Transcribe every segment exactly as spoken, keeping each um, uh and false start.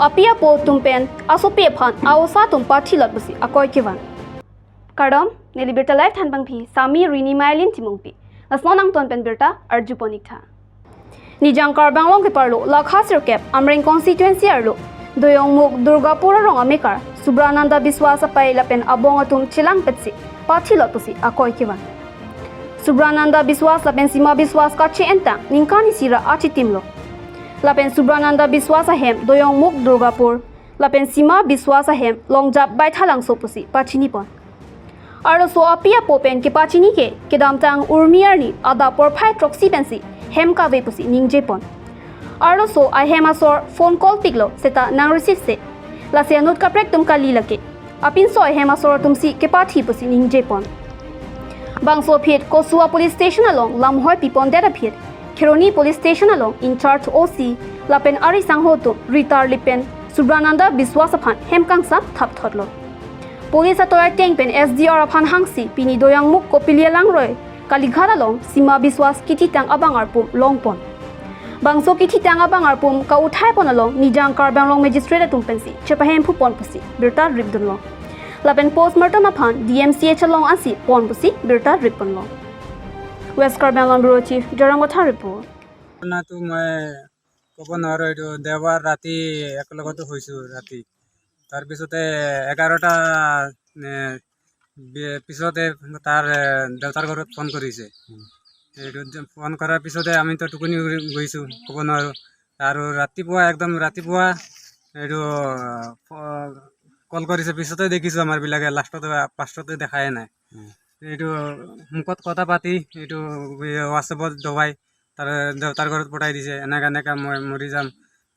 Api apo atum pen asopi aphan a-osa atum pathilot pusi akoi kevan. Kardom, neli birta live thanbangpi Sami Rini Mailin Timungpi. Lasnon angton pen birta arjupon iktha. Nijang Karbi Anglong keparlo lakha sirkep Amreng constituency arlo Doyongmukh Durgapur arong amekar Subrananda Biswas apei lapen abong atum chelangpetsi pathilot pusi akoi kevan. Subrananda Biswas lapen Sima Biswas kache-entang ningkan isi ra achitimlo. Lapen Subrananda Biswas ahem Doyongmukh Durgapur lapen Sima Biswas ahem Longjap Baithalangso pusi pachinipon. Arloso api apo pen kepachini ke kedamtang Urmi arni adap porphai throksi pensi hem kave pusi ningjepon. Arloso ahem asor phone call piklo seta nang receive se. Lasi anut kaprek atum kali lake. Apinso ahem asor atumsi kepathi pusi ningjepon. Bangso aphi Kosua Police Station along lamhoi pipondet aphi Kheroni Police Station along in charge O C lapen ari sangho atum ritar lipen Subrananda Biswas aphan hem kangsam thapthotlo. Police atoi ateng pen S D R aphan hangsi pini Doyongmukh Kopili alangroi Kalighat along Sima Biswas kithitang abang arpum longpon. Bangso kithitang abang arpum ka-uthaipon along Nijang Karbi Anglong Magistrate atum pensi chepahemphupon pusi birta ripdunlo. Lapen postmortem aphan D M C H along asi pon pusi birta ripponlo. West Karbi Anglong Bureau Chief Joram Kathar report. ঘটনাটো মই ক'ব নোৱাৰোঁ। এইটো দেওবাৰ ৰাতি একেলগতে শুইছোঁ ৰাতি। তাৰপিছতে এঘাৰটা, এ, বি-, পিছতে তাৰ, এ, দেউতাৰ ঘৰত ফোন কৰিছে। উম। এইটো যে ফোন কৰাৰ পিছতে আমিতো টোপনি উৰি গৈছোঁ, ক'ব নোৱাৰোঁ। আৰু ৰাতিপুৱা, একদম ৰাতিপুৱা এইটো, ফ-, কল কৰিছে, পিছতে দেখিছোঁ আমাৰবিলাকে, লাষ্টতে, ফাৰ্ষ্টতে দেখাই নাই। উম। এইটো মুখত কথা পাতি, এইটো WhatsApp-ত দবাই, তাৰ দেউতাৰ ঘৰত পঠাই দিছে, "এনেকা এনেকা মই মৰি যাম,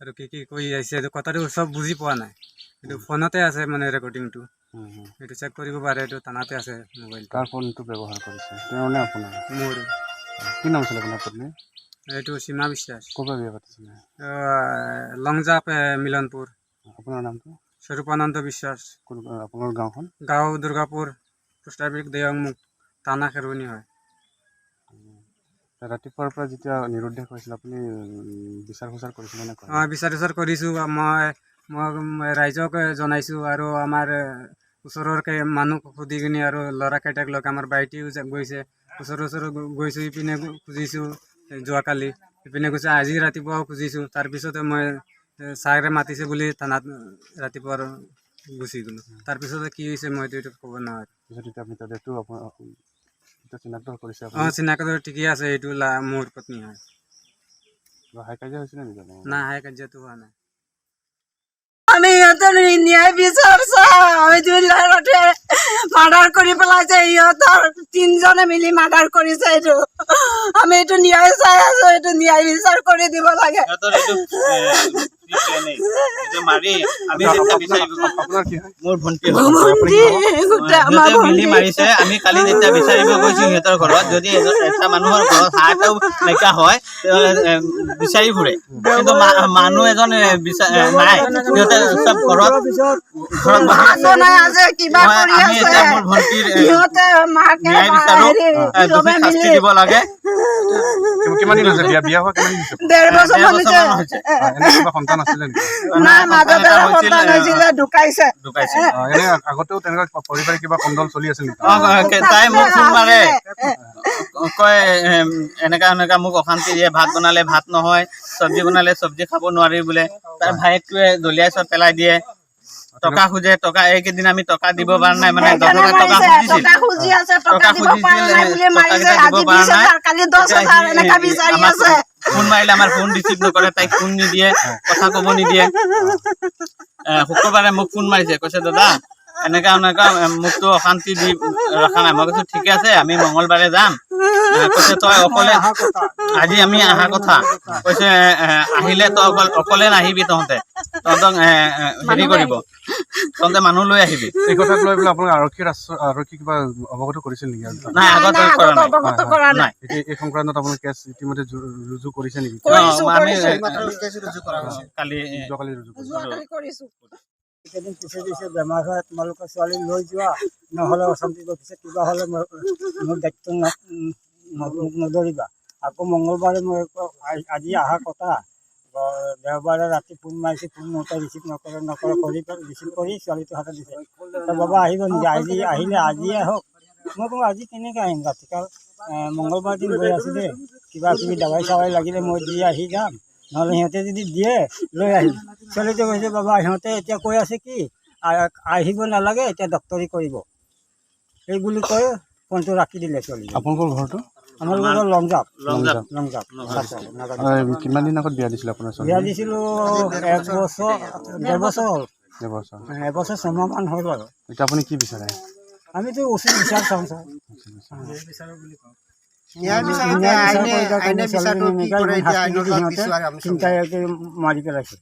আৰু কি কি কৈ আহিছে", এইটো কথাটো চব বুজি পোৱা নাই। এইটো উম। ফোনতে আছে মানে ৰেকৰ্ডিংটো। উম, উম। এইটো চেক কৰিব পাৰে, এইটো থানাতে আছে মোবাইল। কাৰ ফোনটো ব্যৱহাৰ কৰিছে, তেওঁ নে আপোনাৰ? মোৰ। কি নাম আছিলে আপোনাৰ পত্নী? এইটো সীমা বিশ্বাস। ক'ৰ পৰা বিয়া পাতিছিলে? আহ, লংজাপ, এ, মিলনপুৰ। আপোনাৰ নামটো? স্বৰূপানন্দ বিশ্বাস। কোন, আপোনাৰ গাঁওখন? গাঁও দুৰ্গাপুৰ, পোষ্ট অফিচ দেয়ংমুখ, থানা খেৰণি হয়। ৰাতিপুৱাৰ পৰা যেতিয়া নিৰুদ্দেশ হৈছিল, আপুনি, উম, বিচাৰ খোচাৰ কৰিছিলে নে কৰা অ, নাই? বিচাৰ খোচাৰ কৰিছোঁ। মই, মই, মই ৰাইজক, এ, জনাইছোঁ আৰু আমাৰ, এ, ওচৰৰ কে-, মানুহ সুধি কিনি আৰু ল'ৰাকেইটাক লগ আমাৰ বাইটিও যে গৈছে, ওচৰৰ ওচৰত গ-, গৈছোঁ, ইপিনে গৈ-, খুজিছোঁ, এ, যোৱাকালি, ইপিনে গৈছোঁ, আজি ৰাতিপুৱাও খুজিছোঁ। তাৰপিছতে মই, এ, ছাৰে মাতিছে বুলি থানাত, এ, ৰাতিপুৱা আৰু গুচি গ'লোঁ। তাৰপিছতে কি হৈছে মইতো এইটো ক'ব নোৱাৰোঁ। পিছত এতিয়া আপুনি তাতেতো আপোনাৰ, এতিয়া চিনাক্ত কৰিছে আপুনি? অ, চিনাক্ত ঠিকে আছে, এইটো লা-, মোৰ পত্নী হয়। কিবা হাই কাজিয়া হৈছিলে নেকি আপোনাৰ? নাই, হাই কাজিয়াটো হোৱা নাই। আমি ইহঁতৰ ন্যায় বিচাৰ চাওঁ। আমি দুই লাখতে মাৰ্ডাৰ কৰি পেলাইছে, ইহঁতৰ তিনিজনে মিলি মাৰ্ডাৰ কৰিছে এইটো। আমি এইটো ন্যায় চাই আছো, এইটো ন্যায় বিচাৰ কৰি দিব লাগে। সিহঁতৰ এইটো, এ, কি plan এই? এইটো মাৰি আমি আচ্ছা, যেনেকে আপোনাৰ, বিচাৰিব আপোনাৰ কি হয়? মোৰ ভণ্টি হয়। ভণ্টি, গোটেই আমাৰ সিহঁতে মিলি ভণ্টি। মাৰিছে। আমি কালি যেতিয়া বিচাৰিব গৈছো সিহঁতৰ ঘৰত, যদি এজন, এটা মানুহৰ ঘৰত হাঁহ এটাও নাইকিয়া হয়, তেওঁ, এ, বিচাৰি ফুৰে। কিন্তু মা-, মানুহ এজন, এ, বিচা-, এ, নাই। সিহঁতে চব ঘৰত, ঘৰত বহি আছে। মানুহ নাই, আছে, কিবা মই, কৰি আমি আছে। এতিয়া মোৰ ভণ্টিৰ, এ, সিহঁতে মাকে ন্যায় বিচাৰো। হেৰি, এ, দোষীক চবে শাস্তি মিলি। দিব লাগে। কিমান, কিমান দিন হৈছে বিয়া, বিয়া হোৱা কিমান দিন হৈছে? ডেৰ এ, বছৰ ডেৰ মান বছৰ হৈছে। মান হৈছে। অ, এনে কিবা সন্তান আছিলে নেকি? নাই, নাই, মাজতে সন্তান এটা এটা হৈছিল, সন্তান এ, হৈছিলে, ঢুকাইছে। ঢুকাইছে। অ, এনে আগতেও তেনেকুৱা পৰিবাৰে কিবা কন্দল চলি আছিল নেকি? অ, অ, কে-, তাই মোক ফোন মাৰে। আছিলে। কয়, এম, এনেকা এনেকা মোক অশান্তি দিয়ে, ভাত বনালে ভাত নহয়, চব্জি বনালে চব্জি খাব নোৱাৰি বোলে। তাৰ ভায়েকটোৱে দলিয়াই চব পেলাই দিয়ে। টকা খোজে, টকা, এইকেইদিন আমি টকা দিব পৰা নাই, মানে, দহ হাজাৰ টকা খুজিছিল। টকা খুজি আছে, টকা টকা দিব পৰা খুজিছিল, নাই বুলি টকা মাৰিছে। কেইটা দিব আজি পৰা বিশ হাজাৰ, নাই। কালি দহ হাজাৰ, এতিয়া সি, এনেকা বিচাৰি আমাক আছে। ফোন মাৰিলে আমাৰ ফোন ৰিচিভ নকৰে, তাইক ফোন নিদিয়ে, কথা ক'ব নিদিয়ে। এ, শুক্ৰবাৰে মোক ফোন মাৰিছে, কৈছে, "দাদা, এনেকা এনেকা, এ, মোকতো অশান্তি দি ৰখা নাই।" মই কৈছো, "ঠিকে আছে, আমি মঙলবাৰে যাম।" এ, কৈছে, "তই অকলে, আজি আমি অহা কথা।" কৈছে, এ, "আহিলে তই অকল-, অকলে নাহিবি তহঁতে, তহঁতক, এ, এ, হেৰি মানুহ কৰিব, আহিবি। তহঁতে মানুহ লৈ আহিবি।" এই কথাক লৈ পেলাই আপোনালোকে আৰক্ষী ৰাষ্ট্ৰ-, আৰক্ষী কিবা অৱগত কৰিছিল নেকি? নাই, আগত নাই, কৰা আগত নাই। অৱগত হয়, হয়। কৰা নাই। নাই। এই, এই সংক্ৰান্তত আপোনালোকে কেছ ইতিমধ্যে জু-, ৰুজু কৰিছে নেকি? কৰিছো, অ, আমি, কৰিছো। এ, এইমাত্ৰ কেছ ৰুজু কৰা হৈছে। কালি, এ, যোৱাকালি ৰুজু কৰিছে। যোৱাকালি কৰিছো। কেইদিন পিছে পিছে বেমাৰ হয়, তোমালোকৰ ছোৱালী লৈ যোৱা, নহ'লে অশান্তি পিছে কিবা হ'লে মোৰ, মোৰ দায়িত্ব ন-, ন-, মোক নধৰিবা। আকৌ মঙলবাৰে মই আকৌ আ-, আজি অহা কথা, দেওবাৰে ৰাতি ফোন মাৰিছে, ফোন মোৰ পৰা ৰিচিভ নকৰে, নকৰে, কৰি পেলাই ৰিচিভ কৰি ছোৱালীটো হাতত দিছে। "তই বাবা আহিব নেকি? আজি আহিলে আজিয়ে আহক।" মই কওঁ, "আজি কেনেকে আহিম? ৰাতিকাল, এ, মংগলবাৰ দিন গৈ আছে দেই, কিবা কিবি দাৱাই চাৱাই লাগিলে মই দি আহি যাম, নহ'লে সিহঁতে যদি দিয়ে লৈ আহিম।" ছোৱালীটোৱে কৈছে, "বাবা, সিহঁতে এতিয়া কৈ আছে কি, আ-, আহিব নালাগে, এতিয়া ডক্টৰী কৰিব।" এই বুলি কৈ ফোনটো ৰাখি দিলে ছোৱালীজনী। আপোনালোকৰ ঘৰটো? আমাৰ ঘৰ লংজাপ। লংজাপ। লংজাপ। লংজাপ। হয়, কিমান দিন আগত বিয়া দিছিলে আপোনাৰ ছোৱালী? বিয়া দিছিলো এক বছৰ, ডেৰ বছৰ হ'ল। ডেৰ বছৰ। এবছৰ ছমাহ মান হ'ল আৰু। এতিয়া আপুনি কি বিচাৰে? আমিতো উচিত বিচাৰ চাওঁ, ছাৰ। ন্যায় বিচাৰ ন্যায় বিচাৰ আইনে, কৰি দিয়ক, আইনে আমি বিচাৰটো ছোৱালীজনী কি কৰে, এতিয়া আইনৰ শাস্তি দি সিহঁতে বিচাৰ আমি তিনিটাকে মাৰি পেলাইছে।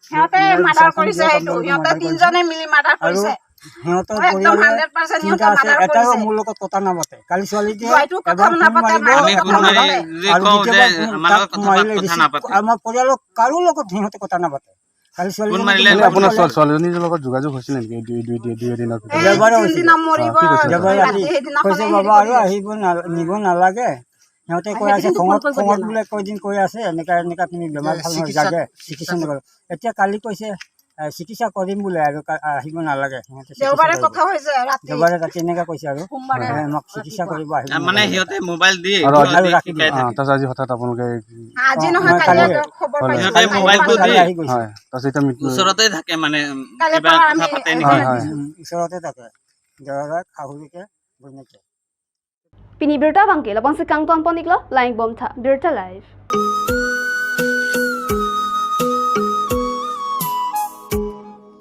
সিহঁতে মাৰ্ডাৰ কৰিছে, সেইটো সিহঁতে তিনিজনে মিলি মাৰ্ডাৰ আৰু কৰিছে। সিহঁতৰ মই একদম পৰিয়ালে হাণ্ড্ৰেড পাৰ্চেণ্ট তিনিটা সিহঁতে আছে, মাৰ্ডাৰ এটাও কৰিছে। মোৰ লগত কথা নাপাতে। কালি ছোৱালীটোৱে জয়টো কথা এবাৰ ফোন নাপাতে, মাৰিব, মাৰিব, এবাৰ কথা নাপাতে। নাপাতে। আৰু আমি যেতিয়াবা ফোন মাৰিলে তাক তাক মাৰিলে ফোন মাৰিলে মাৰি মাৰিব, কথা নাপাতে। আৰু আমাৰ পৰিয়ালৰ কাৰো লগত সিহঁতে কথা নাপাতে। কালি ফোন ছোৱালীজনী মাৰিলে মানে আপোনাৰ ছোৱালী, ছোৱালীজনীৰ লগত যোগাযোগ হৈছিলে নেকি এই দুই, দুই, দুই, দুই এদিনৰ ভিতৰত? এই দেওবাৰে তিনিদিনা হৈছিলে। মৰিব, অ, কি কৈছে? দেওবাৰে ৰাতি ৰাতি সেইদিনাখনে কৈছে, হেৰি "বাবা আৰু কৰিলে।" আহিব না-, নিব নালাগে।" সিহঁতে কৈ আছে, খঙত, খঙত বোলে কৈ দিন কৈ আছে, "এনেকা, এনেকা তুমি বেমাৰ ভাল নহয়, চিকিৎসা, যাগে, চিকিৎসা চিকিৎসা নকৰে।" এতিয়া কালি কৈছে, "এ, চিকিৎসা কৰিম বোলে আৰু কা-, আহিব নালাগে।" সিহঁতে চিকিৎসা দেওবাৰে কৰিব। কথা হৈছে ৰাতি। দেওবাৰে ৰাতি এনেকা কৈছে আৰু। সোমবাৰে। এ, "মোক চিকিৎসা কৰিব আহিব নালাগে।" মানে সিহঁতে মোবাইল দি আৰু আজি ৰাতি শিকাই দিয়ে। অ, থাকে। তাৰপিছত আজি হঠাৎ আপোনালোকে আজি অ, নহয়, মই কালি কালি এটা খবৰ পাইছো, সিহঁতে কালি মোবাইলটো কালি দি। আহি গৈছে। হয়, তাৰপিছত এতিয়া মৃত্যু ওচৰতে থাকে মানে, কালি কিবা পৰা কথা আমি পাতে নেকি? হয়, হয়। উম, ওচৰতে থাকে। দেওবাৰে শাহুৱেকে, ঘৈণীয়েকে। Pini birta abangke labangsi kangton pon-iklo, langponthak Birta Live.